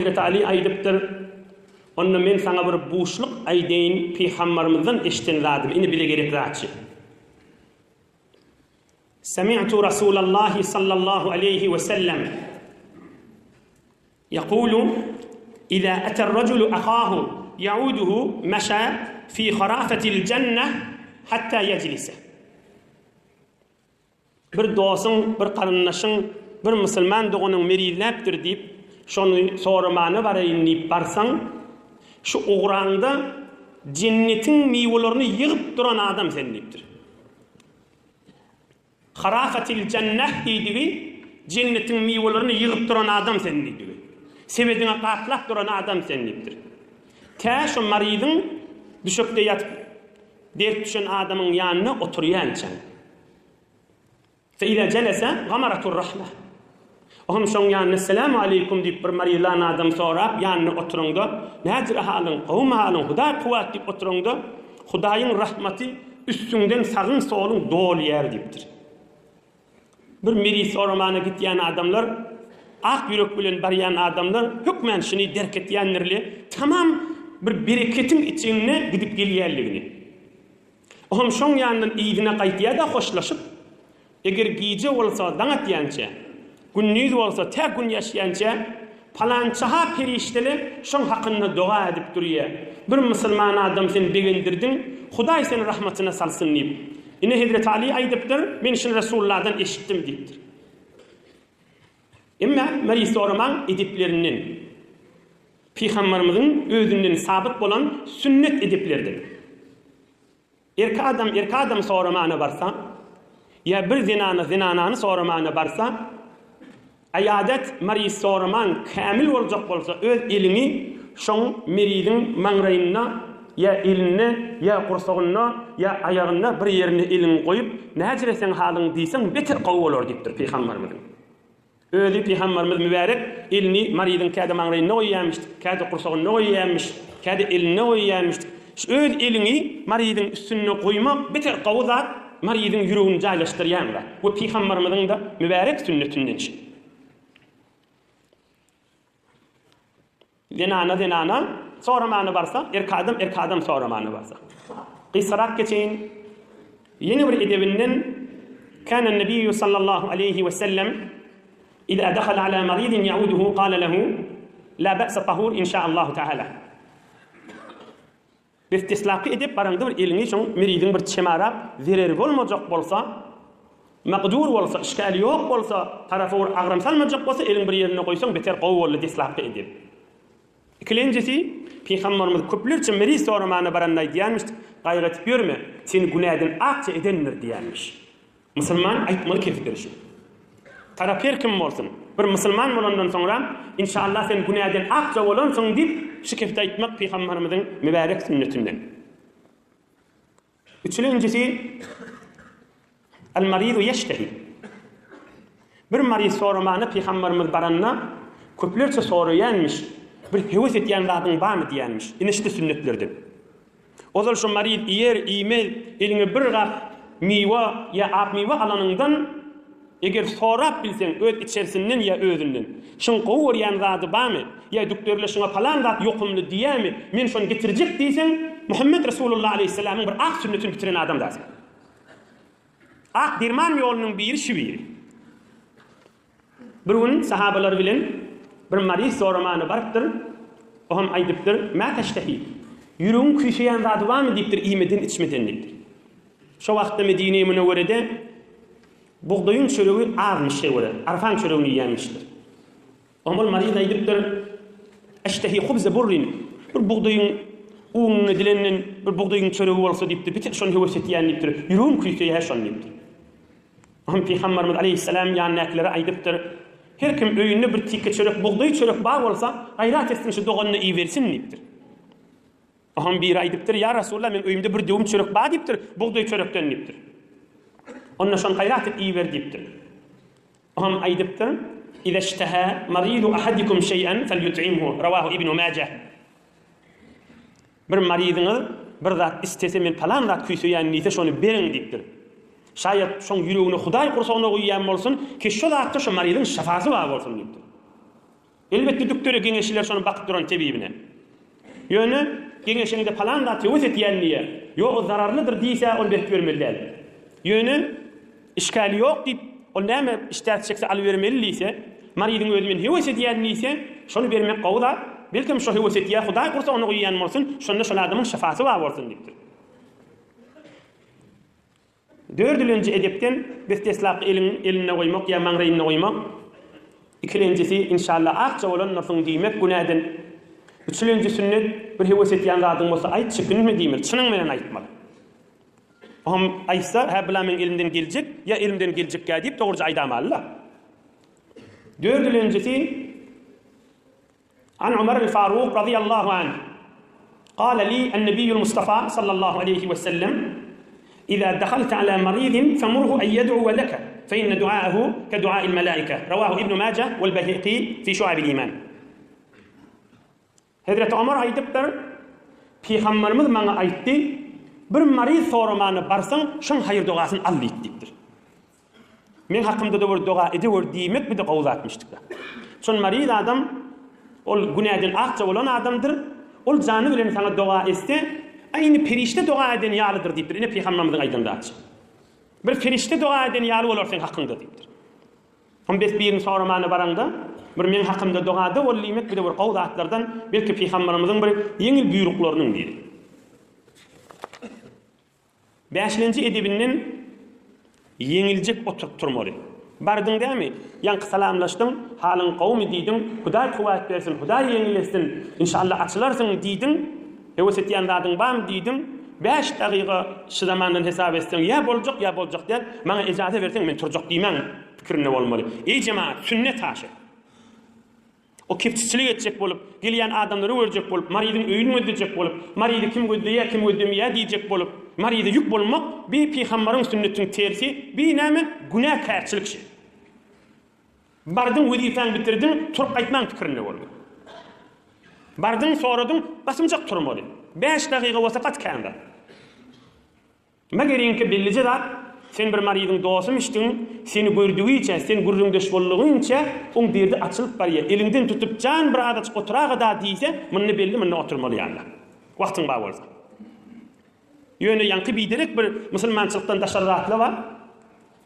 Hezreti Aly aýdypdyr, Onda men saňa bir buşluk aýdaýyn, pygambarymyzdan eşiden zadymy, indi bize gerek zat şu. Semi'tu Rasulallahi sallallahu aleýhi we sellem ýekulu, Iza ater rajulu ahahu ýauduhu meşa fi harafetil jenneh hatta ýejlise. Bir dostuň, bir garyndaşyň, bir musulman doganyň merizläpdir diýip, şony soramana baraýyn diýip barsaň, şu ugraňda jennetiň miwelerini ýygyp duran adam sen diýipdir. Harafatil jenneh diýdigi, jennetiň miwelerini ýygyp duran adam sen diýdigi. Sebediňe gaplap duran adam sen diýipdir. Tä şo maryzyň düşekde ýatyp dert düşen adamyň ýanynda oturýançaň. Fe-izâ jelese gamaratur rahme. O hem şoň ýanynda Esselamu aleýkum diýip bir maryzlan adam sorap ýanynda oturaňda, näjire halyň, gowumy halyň, Hudaý kuwwat diýip oturaňda, Hudaýyň rahmaty üstüňden sagyň-soluň dolýar diýipdir. Bir meriz soramana gitýän adamlar, ak ýürek bilen barýan adamlar hökmän şuny derk etýändirle, tamam bir bereketiň içinde gidip gelýänligini. Oňam şoň ýanyndan yzyna gaýdýa-da hoşlaşyp, eger gije bolsa daň atýança, gündiz bolsa tä gün ýaşýança palança-ha perişdeler şoň hakynda doga edip durýa. Bir musulman adam sen begendirdiň, Hudaý seni rahmatyna salsyn diýip. Ine Hezreti Aly aýdypdyr, men şuny Resulullahdan eşitdim diýipdir. Emma meriz soramaň edeplerinden, Pygambarymyzyň özünden sabyt bolan sünnet edeplerden. Erki adam erki adam soramana barsa, ýa bir zenana zenanany soramana barsa, aýadat mariz soraman kämil boljak bolsa öz eliňi şoň meriziň maňraýynda ýa elinde ýa gursagynda ýa aýagynda bir ýerine eliňi goýup näjire seň halyň diýseň beter gowy bolar diýipdir Pygambarymyzyň. Özi Pygambarymyz mübärek elini maryzyň käde maňlaýynda goýýarmyş, käde gursagynda goýýarmyş, käde elinde goýýarmyş. Şu öz eliňi maryzyň üstünde goýmak beter gowy zat, maryzyň ýüregini jaýlaşdyrýan zat we Pygambarymyzyň-da mübärek sünnetinden şu. Zenana zenana soramana barsa, erk adam erk adam soramana barsa. Gysgarak geçeýin. Ýene bir edebinden Kana Nebiýu sallallahu aleýhi we sellem Iza dahala ala maridin yauduhu qala lehu La ba'sa tahur inşaallahu taala. Bes deslapky edep baraňda bir eliňi şoň meridiň bir çemarap zereri bolmajak bolsa, makdur bolsa, işgäli ýok bolsa, tarapa bir agram salmajak bolsa eliň bir ýerinde goýsaň beter gowy boldy deslapky edep. Ikilenjisi, Pygambarymyz köplerçe meriz soramana baranda aýdýarmyş, gaýgy etip ýörme, seni günäden akja edendir diýýärmiş. Musulman aýtmaly kesipdir şu. Tarap her kim bolsun. Bir musulman bolandan soňra inşallah sen günäden akja bolansyň diýip şu kesdi aýtmak pygambarymyzyň mübärek sünnetinden. Üçülenjisi Al maridu ýeştehi. Bir mariz soramana pygambarymyz baranda köplerçe soraýanmyş, bir höwes etýän zadyň barmy diýýänmiş. Ine şuda sünnetlerden. Ozal şu maryz iýer, iýmez, eliňe bir gap miwe ýa ak miwe alanyňdan, eger sorap bilseň öz içersinden ýa özünden, şuň gowy görýän zady barmy, ýa dükderle şuňa palan zat ýokumly diýýämi, men şony getirjek diýseň, Muhammet Resulullah aleýhissalamyň bir ak sünnetini bitiren adam da sen. Ak derman ýolunyň biri şu biri. Bir gün sahabalar bilen bir maryz soramana barypdyr. O hem aýdypdyr, Mä teştehi? Ýüregiň küýseýän zady barmy diýipdir, iýmeden, içmeden diýipdir. Şo wagtda Medine-i Münewwerede bugdaýyň çöregi azmyş şeý görä, arpaň çöregini iýýänmişler. Oňa ol maryz aýdypdyr, Eştehi hubze burrin, bir bugdaýyň unundan edilenden bir bugdaýyň çöregi bolsa diýipdir, bir tek şony höwes etýän diýipdir, ýüregim küýseýär şony diýipdir. Oňa Pygamberimiz aleýhissalam ýanynakilere aýdypdyr, Her kim öýünde bir tike çörek, bugdaý çörek bar bolsa, gaýrat etsin şu doganyna ibersin diýipdir. Oňa biri aýdypdyr, Ýa Resulallah, meň öýümde bir döwüm çörek bar diýipdir, bugdaý çörekden diýipdir. Onda şony gaýrat et iber diýipdir. Oňa aýdypdyr, Izeşteha maridu ahadikum şeý'en felyut'imhu, rawahu Ibnu Majah. Bir maryzyňyz bir zat istese men palan zat küýseýän diýse şony beriň diýipdir. Şaýat şoň ýüregine Hudaý gursagyna guýýan bolsun ki şo zatda şo maryzyň şyfasy bar bolsun diýipdir. Elbetde dükdere geňeşiler şony bakyp duran tebibine. Ýöne geňeşeňde palan zat höwes etýän diýýär. Ýok ol zararlydyr diýse ony berip ýörmeli däl. Ýöne işgäli ýok diýip ol näme işdäsi çekse alybermeli diýse, maryzyň özi men höwes edýän diýse, şony bermek gowy zat. Belkem şo höwes etýär Hudaý gursagyna guýýan bolsun, şonda şol adamyň şyfasy bar bolsun diýipdir. Dördülenji edepden biz deslapky eliň elinde goýmak ýa maňraýynda goýmak. Ikilenjisi, Inşalla akja bolandyrsyň diýmek günäden. Üçülenji sünnet, bir höwes etýän zadyň bolsa aýt, çekinme diýmeli, çynyň bilen aýtmaly. Oňam aýtsa, hä bula meň elimden geljek ýa elimden geljekkä diýip dogruja aýdamaly-da. Dördülenjisi, An Umar el-Faruk razyýallahu anh, Kale li en-Nebiýul Mustafa sallallahu aleýhi we sellem, Iza dahalte ala maridin femurhu en ýed'uwe leke, fe inne duaehu ke duail melaike. Rawahu Ibnu Majah wel Beýheki fi Şuabil Iman. Hezreti Omar aýdypdyr, Pygamberimiz maňa aýtdy, Bir maryz soramana barsaň, şoň haýyr-dogasyny al diýdi diýipdir. Meň hakymda-da bir doga edewür diýmek bir-de gowy zatmyşdyk-da. Şol maryz adam, ol günäden akja bolan adamdyr, ol jany bilen saňa doga etse, aýny perişde doga eden ýalydyr diýipdir. Ine pygamberimiziň aýdan zady. Bir perişde doga eden ýaly bolar seň hakyňda diýipdir. Hom bes birini soramana baraňda, bir meň hakymda dogada bol diýmek bir-de bir gowy zatlardan, belki pygamberimiziň bir ýeňil buýruklarynyň biri. Bäşlenji edebinden ýeňiljek oturyp turmaly. Bardyň dämi? Ýaňky salamlaşdyň, halyň gowumy diýdiň, Hudaý kuwwat bersin, Hudaý ýeňil etsin, inşallah açylarsyň diýdiň, höwes etýän zadyň barmy diýdiň, bäş dagyga şu zamandan hesap etseň ýa boljak, ýa boljak däl, maňa ejaza berseň men turjak diýmäň pikirinde bolmaly. Eý jemagat, sünnet haşa. O kepçiçilik etjek bolup, gelýän adamlary görjek bolup, maryzyň öýüni gözlejek bolup, maryzy kim gözleýär, kim gözlemeýär diýjek bolup, maryza ýük bolmak bi pygambaryň sünnetiniň tersi, bi näme, günäkärçilik şi. Bardyň wezipäňi bitirdiň, turup gaýtmaň pikirinde bolma. Bardyň, soradyň, basymjak turmaly. Bäş dagyga bolsa gaty kän zat. Megeriňki bellije zat, sen bir maryzyň dostumyşdyň, seni gördügiçe, sen gürrüňdeş boldugyňça, oň derdi açylyp barýar. Eliňden tutup, jan bir azajyk oturaga-da diýse, munda belli, munda oturmaly ýanyna. Wagtyň bar bolsa. Ýöne ýaňky biderek bir musulmançylykdan daşary zatlar bar.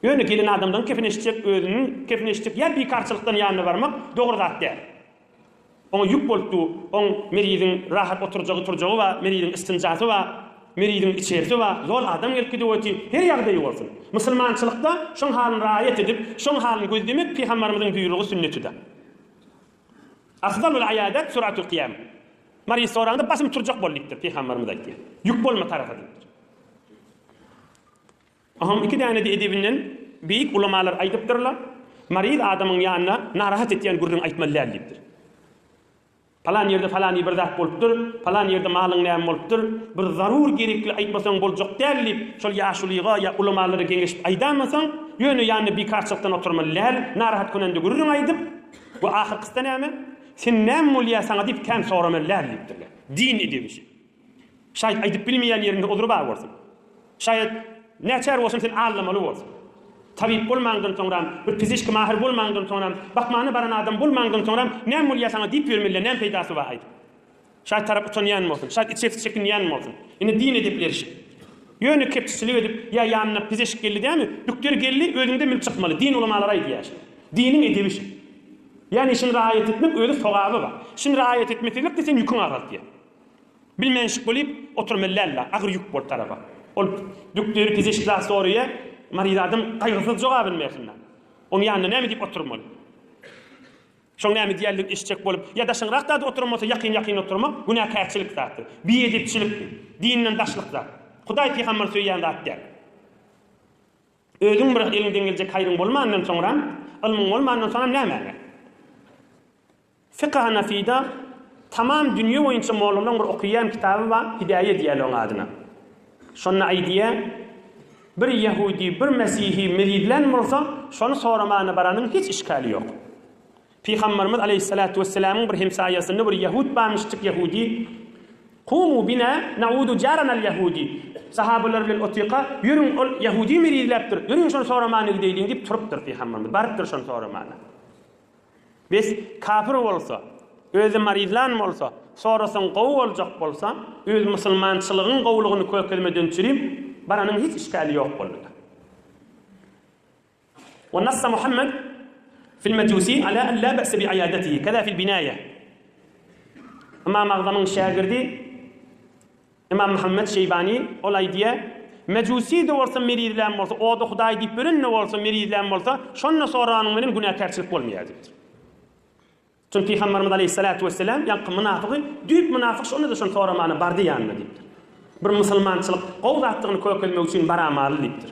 Ýöne gelen adamlaryň kepini eşitjek, özüniň kepini eşitjek ýa bikarçylykdan ýanyna barmak dogry zat däl. Oňa ýük bolup dur. Oň meriziň rahat oturjagy turjagy bar, meriziň istinjasy bar, meriziň içerisi bar. Zol adam gelip gidip otyr. Her ýagdaýy bolsun. Musulmançylykda şoň halyny raýat edip, şoň halyny gözlemek pygambarymyzyň buýrugy sünnetidir. Afzalul aýadat suratul kyýam. Maryz soraňda basym turjak bol diýipdir pygambarymyz aýtýar. Ýük bolma tarapa diýipdir. Oňam iki dänede edebinden beýik ulamalar aýdypdyrlar, Maryz adamyň ýanyna narahat etýän gürrüň aýtmaly däl diýipdir. Palan ýerde palany bir zat bolupdyr, palan ýerde malyň näme bolupdyr, bir zarur gerekli aýtmasaň boljak däl diýip, şol ýaşulyga ýa ulamalara geňeşip aýdamasaň, ýöne ýanynda bikarçylykdan oturmaly däl, narahat könende gürrüň aýdyp, we ahyrkysda näme, Sen näme bolýar saňa diýip kän soramaly däl diýipdirler. Din edebi şi. Şaýat aýdyp bilmeýän ýerinde uzry bar bolsun. Şaýat näçär bolsun sen aldamaly bolsun. Tabyp bolmaňdan soňram, bir pizişki mahyr bolmaňdan soňram, bakmana baran adam bolmaňdan soňram näme bolýar saňa diýip ýörmeliler näme peýdasy bar aýdyp. Şaýat tarap utanýan bolsun, şaýat içersi çekinýän bolsun. Ine din edepleri şi. Ýöne kepçiçilik edip ýa ýanyna pizişk geldi dämi, dükder geldi özüňde münüp çykmaly. Din ulamalary aýdýar şi. Diniň edebi şi. Ýagny şuny raýat etmek özi sogaby bar. Şuny raýat etmesizlik-de seň ýüküňi azaltýar. Bilmänşik bolyp oturmaly däl-de, agyr ýük bolup tarapa. Ol dükderi pizişk zat soraýar, maryz adam gaýgysyz jogabyny bersin-dä. Oň ýanynda näme diýip oturmaly? Şoň näme diýenligini eşitjek bolup, ýa daşyňrak zady oturan bolsa ýakyn-ýakyn oturmak günäkärçilik zatdyr. Biedepçilikdir. Dinden daşlyk zat. Hudaý pygamber söýýän zat däl. Özüň bir eliňden geljek haýryň bolmandan soňram, ylmyň bolmandan soňram nämäňe? Fykh Hanafyda tamam dünýe boýunça mollalaryň bir okaýan kitaby bar, Hidäýe diýýärler oň adyna. Şonda aýdýar, Bir ýehudi, bir mesihi merizlän bolsa, şony soramana baranyň hiç işgali ýok. Pygamberimiz aleýhissalatu wessalamyň bir hemsaýasynda bir ýehud barmyşjyk ýehudi, Kumu bina naudu jaranal ýehudi. Sahabalar bilen otyka, Ýörüň ol ýehudi merizläpdir, ýörüň şony soramana gideýliň diýip turupdyr Pygamberimiz, barypdyr şony soramana. Bes, kapyr bolsa, özi marizlan bolsa, sorasaň gowy boljak bolsa, öz musulmançylygyň gowulygyny kökezmeden çürim, baranyň hiç işgäli ýok boldy-da. Wa nassa Muhammed fil mejusi ala en la ba'se bi iýadetihi, keza fil binaýe. Ymam Agzamyň şägirdi Ymam Muhammet Şeýbani ol aýdýar, Mejusi-de bolsa merizlän bolsa, oda Hudaý diýip ýören-de bolsa, merizlän bolsa, şonda soranyň bilen günäkärçilik bolmaýar diýipdir. Çünki Pygamberimiz aleýhissalatu wesselam ýaňky mynafygy, düýp mynafyk şonda-da şony soramana bardy ýanyna diýipdir. Bir musulmançylyk gowy zatdygyny kökelmek üçin baramaly diýipdir.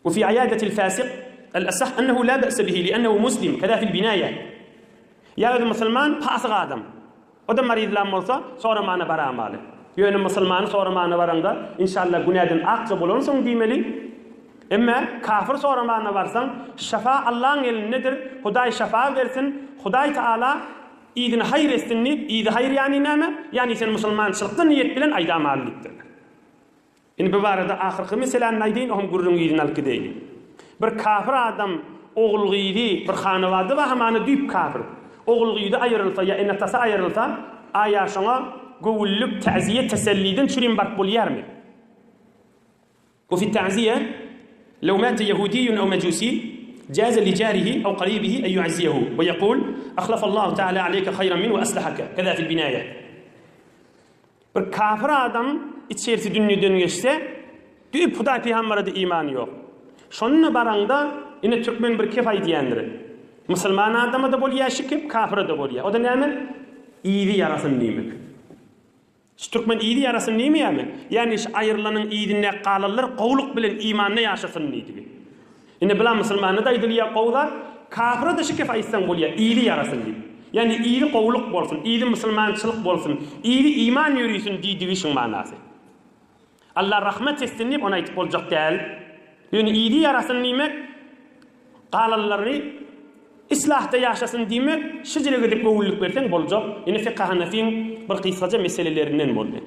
Wa fi iýadatil fasik el-asah ennehu la ba'se bihi li'ennehu muslim, keza fil binaýa. Ýa özi musulman, pasyk adam. O-da marizlan bolsa, soramana baramaly. Ýöne musulmany soramana baraňda, inşallah günäden akja bolansyň diýmeli. Emme kafir soramana barsaň, şafa Allaň elindedir, Hudaý şafa bersin, Hudaý Taala yzyny haýyr etsin diýip, yzy haýyr ýany näme? Ýany sen musulmançylykda niýet bilen aýdamaly diýipdirler. Indi bu barada ahyrky meseläni aýdaýyn, oňam gürrüňi yzyna alyp gideýli. Bir kafir adam ogul-gyzy bir hanawada bar, hamana düýp kafir. Ogul-gyzy aýrylsa ýa ene-atasy aýrylsa, aýa şoňa göwünlik, täziýe, teselliden çürim baryp bolýarmy? Wa fi ta'ziýe, Lew mate ýehudiýun ew mejusi, jaze li jarihi ew qaribihi en ýu'azziýehu we ýekul, Ahlafallahu ta'ala aleýke haýran min we aslahake, keza fil binaýe. Bir kafir adam içerisi dünýeden geçse, düýp Hudaý pygamberede imany ýok. Şonda baraňda, ine türkmen bir kep aýdýandyr. Musulman adama-da bolýar şi kep, kafire-de bolýar. O-da näme? Yzy ýarasyn diýmek. Şu türkmen yzy ýarasyn diýmeýärmi? Ýagny şu aýrylanyň yzynda galanlar gowulyk bilen imanda ýaşasyn diýdigi. Indi bula musulmana-da aýdylýar gowy zat, kafyra-da şu kefi aýtsaň bolýar, yzy ýarasyn diýip. Ýagny yzy gowulyk bolsun, yzy musulmançylyk bolsun, yzy iman ýörisin diýdigi şuň manasy. Allah rahmet etsin diýip ony aýtyp boljak däl. Ýöne yzy ýarasyn diýmek, galanlaryny islahda ýaşasyn diýmek, şijire gidip göwünlik berseň boljak. Ine fiqh-a hanafiň bir gysgaja meselelerinden boldy.